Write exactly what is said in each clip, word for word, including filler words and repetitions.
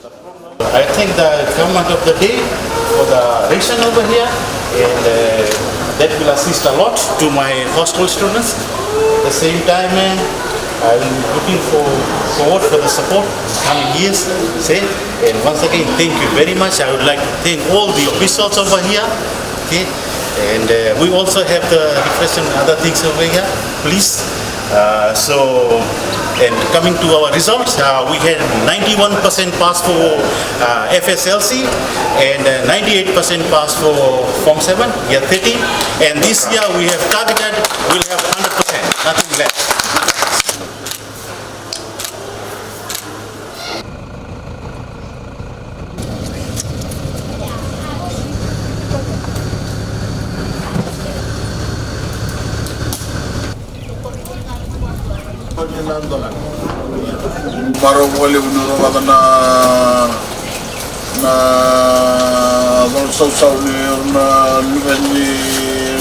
I thank the government of the day for the ration over here, and uh, that will assist a lot to my hostel students. At the same time, uh, I'm looking for, forward for the support coming years. Say, and once again, thank you very much. I would like to thank all the officials over here. Okay, and uh, we also have the reflection and other things over here. Please. Uh, so, and coming to our results, uh, we had ninety-one percent pass for uh, F S L C and uh, ninety-eight percent pass for Form seven, year thirteen. And this year we have targeted, we'll have one hundred percent, nothing less. Marau vakalevu ni rogoca na, na colasausau ni na luveda,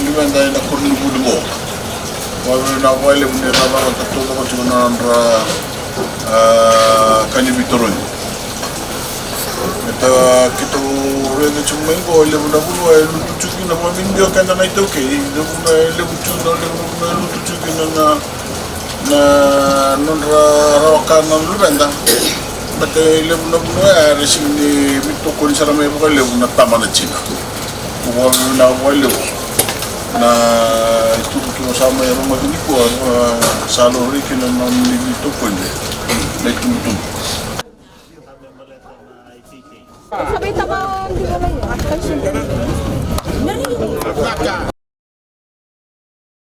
luveda ena koronivuli qo. Vakavinavinaka vakalevu ni ra cakava taucoko tiko na nodra a, ka ni veitarogi. Eda keitou raica tiko mai qo, e levu na vanua e lutu tiko kina, vakabibi o keda na iTaukei, e levu na, e levu tiko na, levu na vanua e lutu tiko kina na, na nodra rawa ka na luveda. Baleta e levu na vanua ya era sega ni veitokoni sara mai vakalevu na tama na tina. Au vakavinavinaka vakalevu na itukutuku sa mai rogoci nikua, sa laurai kina na nomuni veitokoni na itubutubu.